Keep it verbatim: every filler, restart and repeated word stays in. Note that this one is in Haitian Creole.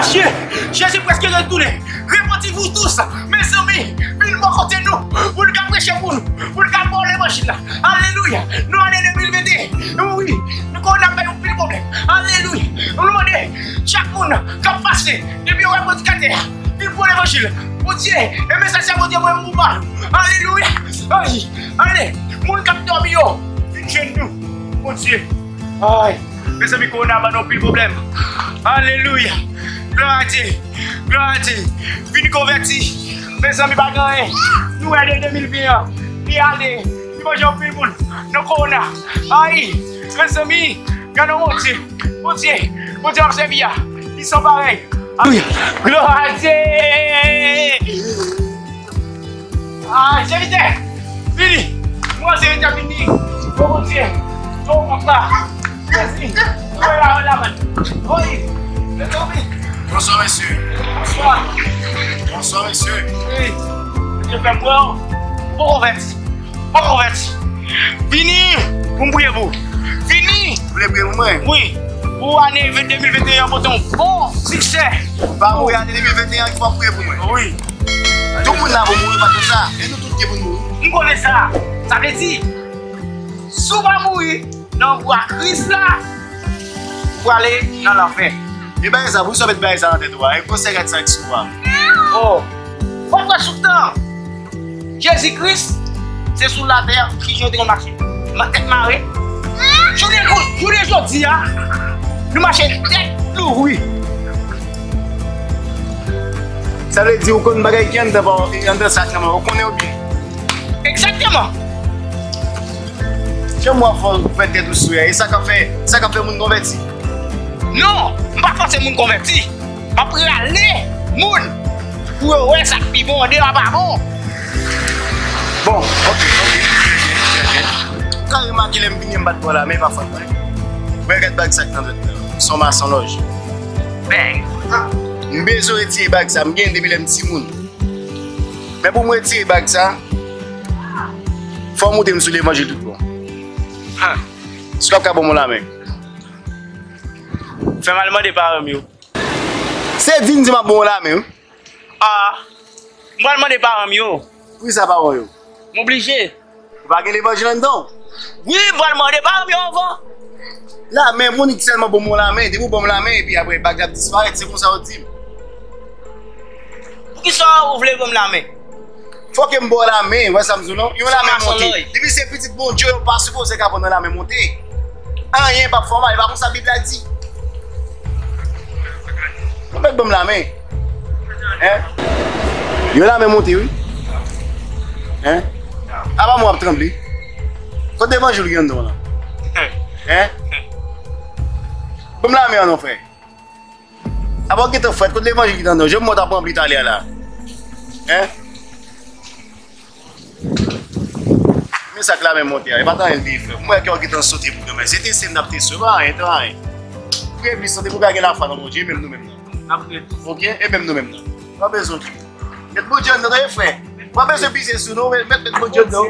Jezi prèske retounen. Repentez-vous tous. Mezanmi, vin bò kote nou pou n ka preche pou nou, pou n ka ba w levanjil la. Alelouya. Nou ane de mil venteyen. Wi, nou konnen n ap bay yon pil pwoblèm. Alelouya. Nou mande chak moun k ap pase depi yo wè predikatè a, vin pran levanjil. Bondye, e mesaj sa Bondye voye m pou ba nou. Alelouya. Ay, ale, moun k ap dòmi yo, vin jwenn nou. Bondye. Ay. Mezanmi, kowona ban nou anpil pwoblèm. Alelouya. Glwa a Dye. Glwa a Dye. Vini konvèti. Mezanmi, pa gen anyen. Nou wè de mil ven an. Li ale. Li manje anpil moun. Nan kowona. Ay. Mezanmi, gade yon Bondye. Bondye. Bondye ap sèvi a. Li san parèy. Alelouya. Glwa a Dye. Ah, sèvitè, vini. Mwen, sèvitè, vini. O Bondye, o papa. Jezi, mwen la, la, man. Oy, mezanmi. Bonswa, mesye. Bonswa. Bonswa, mesye. Wi. Bondye fè m wè w. Bon konvèti. Bon konvèti. Vini pou m priye pou ou. Vini. Ou vle priye pou mwen? Wi. Pou ane de mil venteyen an pote yon bon siksè. Ou pa mouri ane de mil venteyen an ki pa priye pou mwen? Wi. Tout moun la pou mouri, pa t konn sa. E nou tout gen pou n mouri. M konnen sa. Sa vle di, si w pa mouri nan kwa Kris la, ou prale nan lanfè. E bagay sa, poukisa w met bagay sa nan tèt ou a? E gwosè gad sa ki sou ou a? Oh, w ap wè sou tan. Jezi Kris, se sou latè ki jan te konn mache. Ma-, tèt mare. Jounen kou-, jounen jodi a, nou mache tèt louvri. Sa vle di ou konn bagay ki anndan pa, anndan sak nan men w, ou konnen yo byen. Egzakteman. Jan w ap fè, fè tèt ou sou a, e sa k ap fè, sa k ap fè moun konvèti? Non, m pa fòse moun konvèti. M ap rale moun pou yo wè sa k pi bon, andeyò a pa bon. Bon, oke, oke. Ou ka remake lè m vini an m pa t ba w lamen, e pa fòt mwen. Wè gad bag sa k nan tèt mwen. Se yon mason lòj. Bang! M bezwen retire bag sa, m genyen depi lè m timoun. Men pou m retire bag sa, fò w montre m sou levanjil tout bon. Ha. Si w ap ka ban m yon lamen. Fè m al mande paran m yo. Se di m di m ap ba w lamen, wi. Ah, m pral mande paran m yo. Poukisa paran w yo? M oblije. Ou pa gen levanjil anndan w? Wi, m pral mande paran m yo anvan. Lamen, m annik sèlman ban m yon lamen. Depi w ban m lamen, epi apre, bag la ap disparèt. Se konsa w di m. Poukisa ou vle ban m lamen? Fòk m ba w lamen, wè sa m di w non? Yon lamen monte. Depi se pitit Bondye, ou pa sipoze ka pran nan lamen monte. Anyen p ap fè w mal, e pa konsa Bib la di. Ou mèt ban m lamen. Hein? Yon lamen monte, wi. Hein? Apa mwen ap tranble? Kote levanjil ki anndan w lan? Hein? Ban m lamen an non, frè. Apa w gentan frèt, kote levanjil ki t anndan w? Jan mwen t ap ranpli talè a la. Hein? Men sa k lamen monte a, e pa t anyen l te ye frè. M wè kè w gentan sote pou demen. Se teste m t ap teste w, e pa anyen, e pa anyen. Priye plis, santi pou w ka gen lafwa nan Bondye, menm nou menm nan. N ap priye plis. Oke? E menm nou menm nan. Pa bezwen okipe. Met Bondye anndan, tande frè. Pa bezwen pize sou nou, met, met, met Bondye anndan.